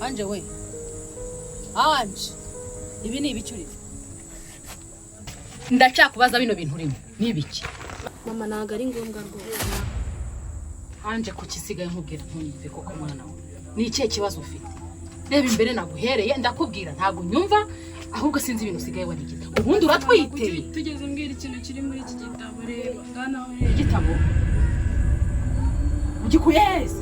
Anje we, Anje, ibi ni ibiki urimo? Ndacyakubaza, bino bintu urimo ni ibiki? Mama, ntabwo ari ngombwa rwose. Anje, kuki isigaye nkubwira ntunyumve koko? Mwana we, ni ikihe kibazo ufite? Reba imbere naguhereye, ndakubwira ntabwo unyumva. Ahubwo sinzi ibintu usigaye warigize. Ubundi uratwite? Tugeze mbwira ikintu kiri muri iki gitabo. Reba ngana aho, reba. Igitabo ugikuye heza?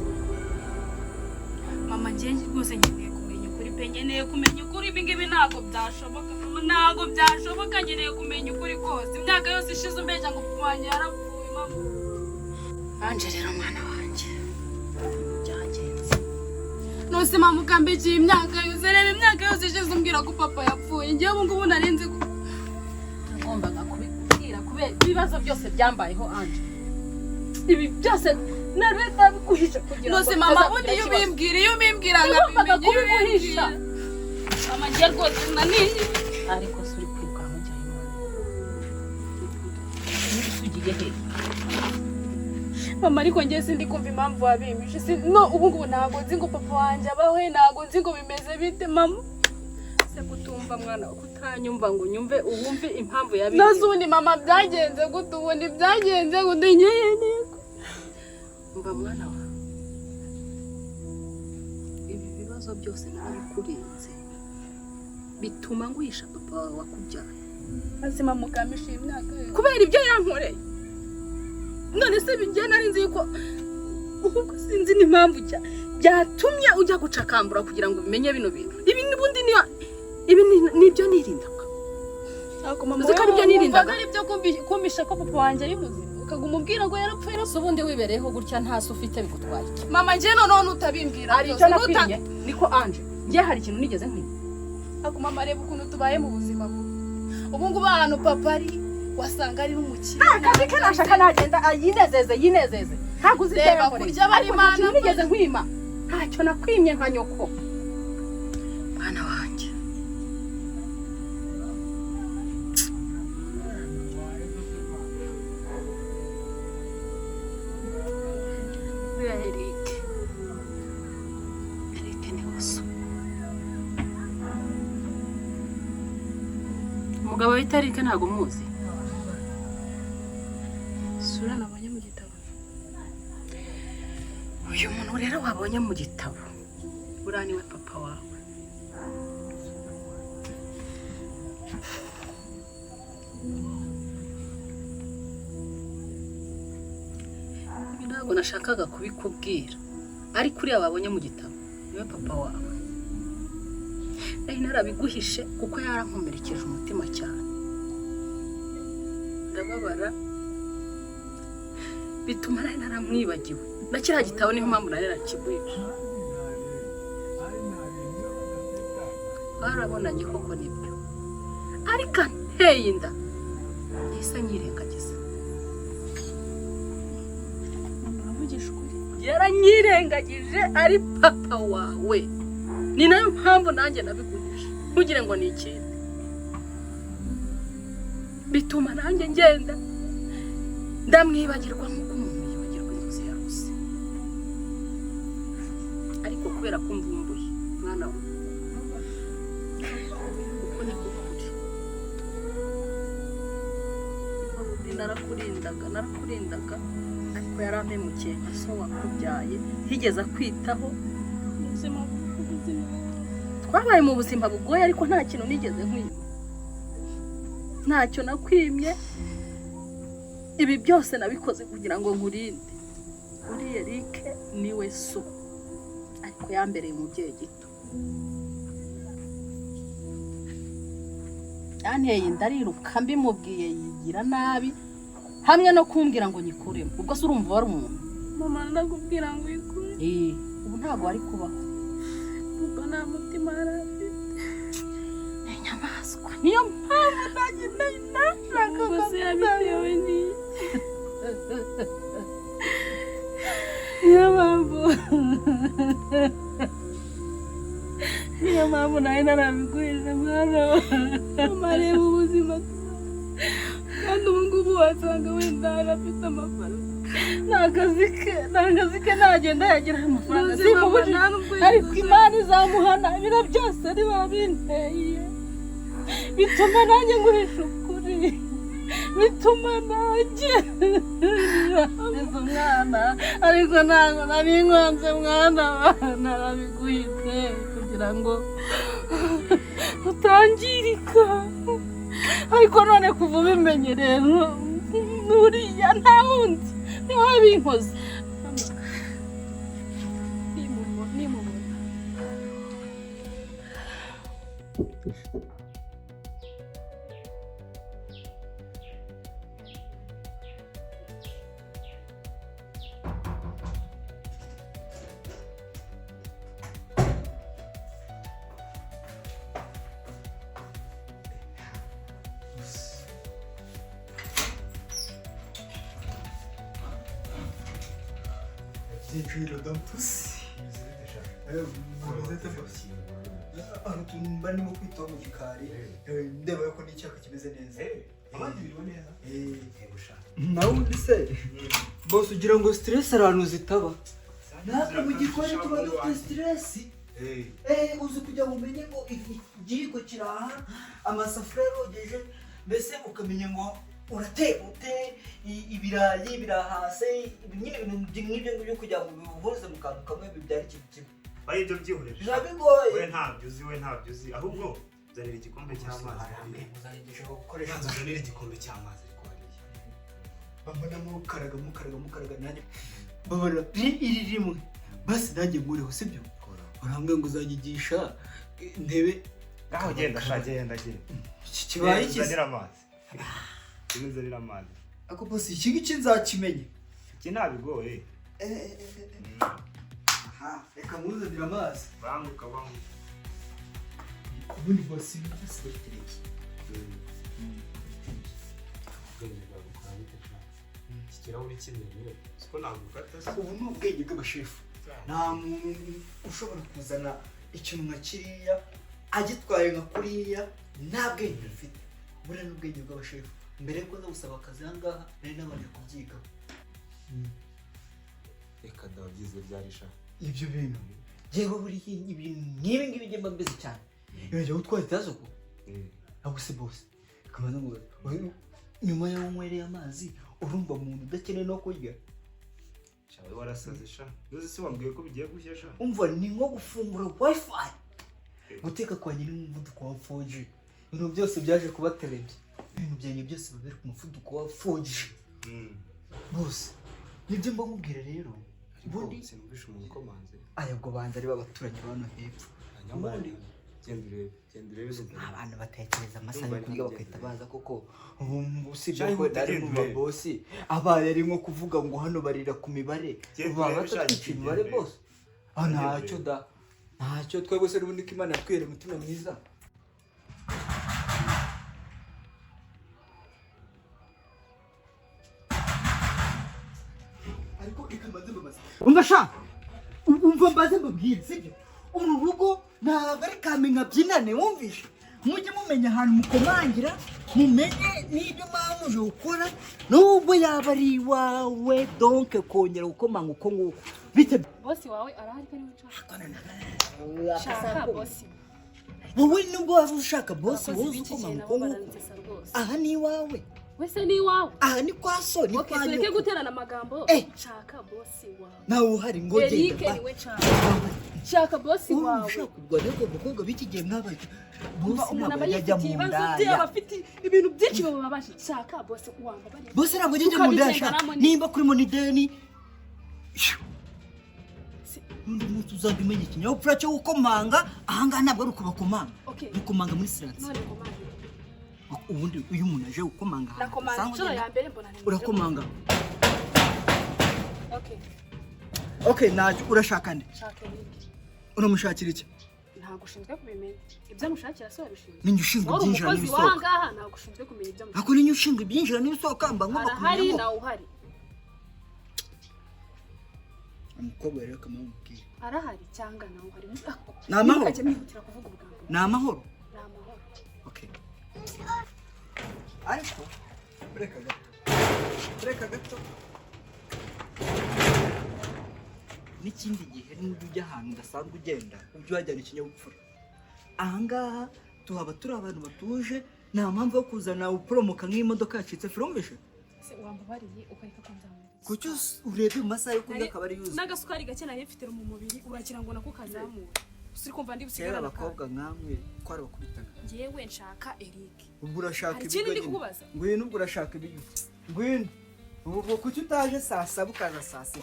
Mama, njye rwose nkeneye kumenya ukuri pe, nkeneye kumenya ukuri. Ibi ngibi ntabwo byashoboka mama, ntabwo byashoboka. Nkeneye kumenya ukuri kose. Imyaka yose ishize umbeshya ngo papa wanjye yarapfuye, mama. Anje rero, mwana wanjye, byagenze Nose mama, ukambikiye imyaka yose, reba imyaka yose ishize umbwira ko papa yapfuye. Njyewe ubu ngubu nari nzi ko Nagombaga kubikubwira kubera ibibazo byose byambayeho. Anje, ibi byose nari nabiguhishe kugira ngo Nose mama, bitazakugira ubundi iyo ikibazo. ubimbwira, iyo ubimbwira Nagombaga nkabimenya, iyo kubiguhisha. ubimbwira. Mama, njye rwose naniye. Ariko se uri kwirukanka ujya he? Ugiye he? Mama, ariko njye sindi kumva impamvu wabimbishe. No ubu ngubu ntabwo nzi ngo papa wanjye abaho he, ntabwo nzi ngo bimeze bite, mama. Se kutumva, mwana, kutanyumva ngo unyumve, uwumve impamvu Nose yabimbwiye. ubundi mama, byagenze gute? Ubundi byagenze gute? Nkeneye Mva mwana wa, ibi bibazo byose narabikurinze, bituma nguhisha papa wawe wakubyaye. Azima mukamisha iyi myaka yose. Kubera ibyo yankoreye. None se bigiye nari nzi yuko, ahubwo sinzi n'impamvu byatumye ujya gucakambura kugira ngo ubimenye bino bintu. Ibi n'ubundi niyo, ibi nibyo nirindaga. Ariko mama, Uzi ko aribyo wowe nirindaga? wumvaga aribyo kumvisha ko papa wanjye ari muzima, ukaguma umbwira ngo yarapfuye, yarapfuye. Se ubundi wibereyeho gutya nta se ufite, bigutwaye iki? Mama, njye noneho nutabimbwira Hari byose, icyo nakwimye? Niko Anje, njye hari ikintu nigeze nkwimye? Ariko mama, reba ukuntu tubaye mu buzima bubi. Ubu ngubu ahantu papa ari wasanga ari n'umukire. Akazi ke nashaka nagenda yinezeze, yinezeze. Ntabwo uzi ibyo Reba yankoreye. kurya bari Ariko nta Imana kintu nigeze nkwima, ntacyo nakwimye nka nyoko. Mwana wanjye, uriya Eric, Eric ni so. Umugabo wita Eric, ntabwo muzi? Sura nabonye mu gitabo? Uyu muntu rero wabonye mu gitabo, uriya niwe papa wawe. Ibi ntabwo nashakaga kubikubwira, ariko uriya wabonye mu gitabo niwe papa wawe. Nari narabiguhishe kuko yarankomerekeje umutima cyane, ndababara, bituma nari naramwibagiwe na kiriya gitabo. Niyo mpamvu nari narakiguhishe. Twarabonanye koko nibyo, ariko anteye inda yahise anyirengagiza. Mama, uravugisha ukuri? Yaranyirengagije ari papa wawe. Ni nayo mpamvu nanjye nabiguhishe, ntugire ngo ni ikindi. Bituma nanjye ngenda ndamwibagirwa nk'uko umuntu yibagirwa inzozi yarose. Ariko kubera ko mvumbuye, mwana we, uko niko kuri. Niko kuri, narakurindaga, narakurindaga, ariko yarampemukiye nka so wakubyaye, ntigeze akwitaho. Ubuzima, ubuzima. Twabaye mu buzima bugoye, ariko nta kintu nigeze nkwima, ntacyo nakwimye. Ibi byose nabikoze kugira ngo nkurinde. Uriya Eric niwe so, ariko yambereye umubyeyi gito. Yanteye inda ariruka, mbimubwiye yigira nabi, hamwe no kumbwira ngo nyikuremo. Ubwo se urumva wari umuntu? Mama, ndakubwira ngo uyikure. Eh, ubu ntabwo wari kubaho. Papa nta mutima yari afite. Inyamaswa. Niyo mpamvu nanjye nashakaga Ubwo se yabitewe n'iki? Niyo mpamvu nari narabiguhishe, mwana wa. Mama, reba ubuzima, kandi ubu ngubu Wasanga wenda arafite amafaranga. Nta kazi ke nagenda yagira amafaranga. Ntuzi mama, Simubujije. nta nubwo Ariko yigeze. Imana izamuhana. Ibiro byose niba binteye, bituma nanjye nguhisha ukuri, bituma nanjye neza umwana, ariko ntabwo nari nkunze mwana wawe. Narabiguhise kugira ngo utangirika, ariko none kuva ubimenye rero, nuriya nta wundi ni wowe binkoze. Nimubona. Byinjira Dampusi. Hari utuntu mba ndimo kwitaho mu gikari, ndeba yuko n'icyaka kimeze neza. Abandi biriwe neza. Nawe ubundi se bose ugira ngo stress ahantu zitaba? Natwe mu gikoni tuba dufite stress. Uzi kugira ngo umenye ngo igihiko kiri aha, amasafuriya arogeje, mbese ukamenya ngo urateka ute, ibirayi birahase, nyine ibintu nk'ibyo ngibyo kugira ngo bihuze mu kantu kamwe bibyara ikintu kimwe. Bayi, ibyo byihorere. Biba bigoye. We ntabyo uzi, we ntabyo uzi. Ahubwo zanira igikombe cy'amazi hariya. Muzanyigisha gukoresha. Banza uzanire igikombe cy'amazi ariko hariya. Bambona mukaraga mukaraga mukaraga, nanjye babona iri rimwe basi nanjye nkureho, sibyo? Urambwira ngo uzanyigisha intebe. Ngaho genda sha, genda genda. Iki kibaye iki se? Uzanire amazi. Uzanire amazi. Ako boss, iki ngiki nzakimenya. Iki ntabigoye. Aha, reka muzanire amazi. Banguka banguka. Ubundi boss, ibi byose bitereke. Ubwenge bwawe bukora bite sha? Iki kirahuri kinini siko nagukata se? Ubu ni ubwenge bw'abashefu. Nta muntu ushobora kuzana ikintu nka kiriya agitwaye nka kuriya nta bwenge ufite. Buriya ni ubwenge bw'abashefu. Mbere yuko nza gusaba akazi aha ngaha, nari nabanje kubyigaho. Reka ndababyize byari sha. Ibyo bintu yewe, buriya ibintu nk'ibi ngibi njye mba mbizi cyane. Iyo gutwara itazuko ntabwo se bose kamaze ngo nyuma y'aho unywereye amazi, urumva umuntu udakeneye no kurya. Sha, we warasaze sha. Uzi se wambwiye ko bigiye gushya sha? Umva, ni nko gufungura WiFi. Guteka kwanjye ni nk'umuvuduko wa 4G. Ibintu byose byaje kuba terebye, ibintu byanjye byose biba biri ku muvuduko wa 4G. Bose nibyo mba nkubwira rero. Ariko Ubundi sinumvishe umuntu ukomanze. Aya, ubwo banza ari abaturanyi bano hepfo. Nyamara Ubundi genda urebe, genda urebe izo. Abantu batekereza amasaha yo Ndumva kurya ari bagahita kugenda. baza koko. Ubu usibye Cyangwa ko nari ugenda numva urebe. boss abaye ari nko kuvuga ngo hano barira ku mibare, Genda baba urebe, shaka batatwica imibare. genda urebe. Bose ah, Genda ntacyo urebe. da, ntacyo. Twebwe se n'ubundi ko Imana yatwihereye umutima mwiza. Ariko reka mbanze mbabaze. Umva sha, umva mbaze mbabwire, sibyo? Uru rugo ntabwo ari kamenya byinane, wumvishe? Mujye mumenya ahantu mukomangira, mumenye n'ibyo mwamuje gukora, nubwo yaba ari iwawe. Donc kongera gukomanga uko nguko bite? Boss wawe arahari ko ariwe nshaka? Shaka boss. Wowe nubwo waba ushaka boss, Abakozi wowe uzi b'iki gihe ukomanga nabo uko nguko? baransesa rwose. Aha ni iwawe? Wese ni iwawe. Aha ni kwa so, ni Okay, kwa tureke nyoko. guterana amagambo. Eh. Shaka boss wawe. Nawe uhari ngo Eric. genda. Niwe nshaka. Shaka boss Ubu wawe. ushaka kurwana, ariko abakobwa b'iki gihe mwabaye boss Umuntu ntabwo aba ajya ajya mu yifitiye ibibazo bye, ndaya. aba afite ibintu byinshi bimubabaje. Shaka boss wambabariye. Boss ntabwo ajya ajya mu ndaya sha. Tukabigendanamo. Nimba kuri monideni, n'undi munsi uzajya umenya ikinyabupfura cyo gukomanga. Ahangaha ntabwo ari uko bakomanga. Okay. Dukomanga muri silence. None komanga. Ubundi iyo umuntu aje gukomanga ahantu Nakomanga usanga inshuro ugenda- ya mbere mbona ni Urakomanga. Okay. Okay, ntacyo. Urashaka nde? Shaka Eric. Uramushakira iki? Ntabwo ushinzwe kubimenya. Ibyo amushakira se wabishinzwe? Ninjye ushinzwe Wowe uri ibyinjira umukozi n'ibisohoka. w'ahangaha, ntabwo ushinzwe kumenya ibyo Ariko amushakira. ninjye ushinzwe ibyinjira n'ibisohoka, mba ngomba Arahari? kumenya ngo Nawe uhari? Umukobwa rero akamubwira. Arahari cyangwa nawe uhari? Ni amahoro. Ntimukajye mwihutira kuvuga ubugambo. Ni amahoro. Ni amahoro. Okay, ariko reka gato. Reka gato. N'ikindi gihe nujya ujya ahantu udasanzwe ugenda, ujye uhajyana ikinyabupfura. Ahangaha tuhaba turi abantu batuje, nta mpamvu yo kuzana uporomoka nk'imodoka yacitse firumvishe. Se wambabariye ukareka kunzamura? Kuki urebye mu masaha yo kurya akaba ari yuzuye? N'agasukari gake nari mfite mu mubiri, uragira ngo nako kazamura. Uri kumva ndi Kera busigarane? Abakobwa nkamwe twarabakubitaga. Njyewe nshaka Eric. Ubwo urashaka Hari ikindi ibiryo ndi nyine. kukubaza? Ngwino, ubwo urashaka ibiryo, ngwino. Ubwo kuki utaje saa 7 ukaza saa 6?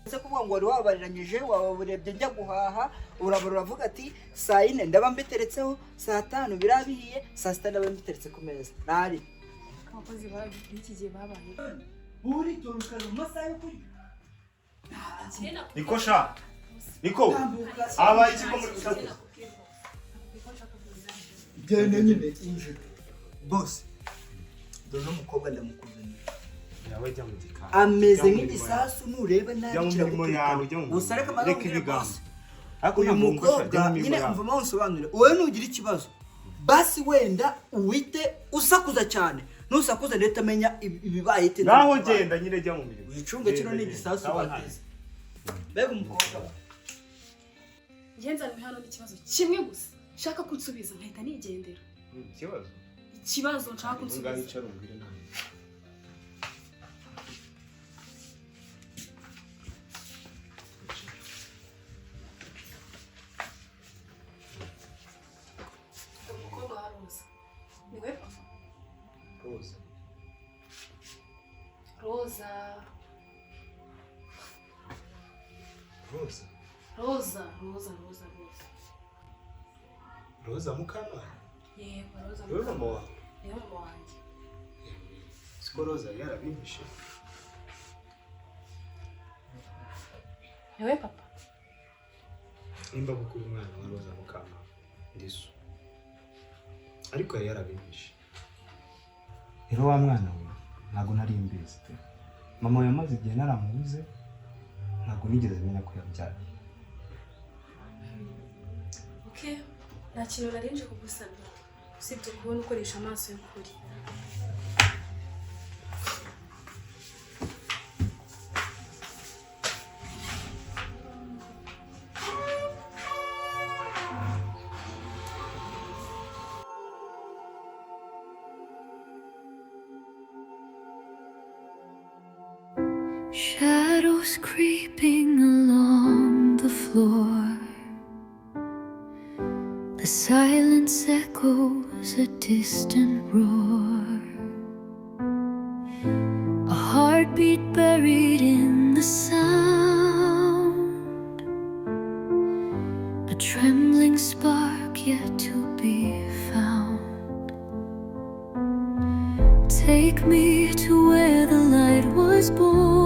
Ese kuvuga ngo wari wabariranyije, wababurebye njya guhaha, urabura uravuga ati saa 4 ndaba mbiteretseho, saa 5 birabihiye, saa 6 ndaba mbiteretse ku meza ntari. Abakozi b'iki gihe babaye. Uritora ukaza mu masaha yo kurya. Niko sha, niko. Tambuka. Habaye ikigo muri gusakuza? Genda nyine, injira bose. Dore n'umukobwa ndamukuzaniye. Yawe jya mu gikari. Ameze Jya mu mirimo nk'igisasu, nureba nabi Jya mu mirimo yawe, jya mu mirimo. Gusa reka Reka ibigambo. bose. Ariko Uyu ntabwo wumva sha, mukobwa jya mu mirimo nyine yawe. umva mpamvu nsobanure. Wowe nugira ikibazo, basi wenda uwite usakuza cyane, nusakuza ndetse amenya ibibaye ite. Ngaho genda nyine, jya mu mirimo. Wicunge, kino Genda, ni genda. igisasu Sawa, bateze. Mbega umukobwa! Njye nzanwe hano n'ikibazo kimwe gusa nshaka kunsubiza nkahita nigendera. Ikibazo? Ikibazo nshaka Ngaho kunsubiza. icara umbwire nawe. Umukobwa wa Roza ni we papa? Roza? Roza. Roza? Roza, Roza, Roza, Roza. Roza Mukamana? Yego, Roza. Niwe mama wawe? Niwe mama wanjye. Siko Roza yari yarabimpishe. Niwe papa. Nimba koko uri umwana wa Roza Mukamana, ndi so, ariko yari yarabimpishe. Rero wa mwana we, ntabwo nari mbizi pe. Mama we yamaze igihe naramubuze, ntabwo nigeze menya ko yabyaye. Okay, nta kintu nari nje kugusabira usibye kubona ukoresha amaso y'ukuri. Shadows creeping along the floor. The silence echoes a distant roar. A heartbeat buried in the sound. A trembling spark yet to be found. Take me to where the light was born.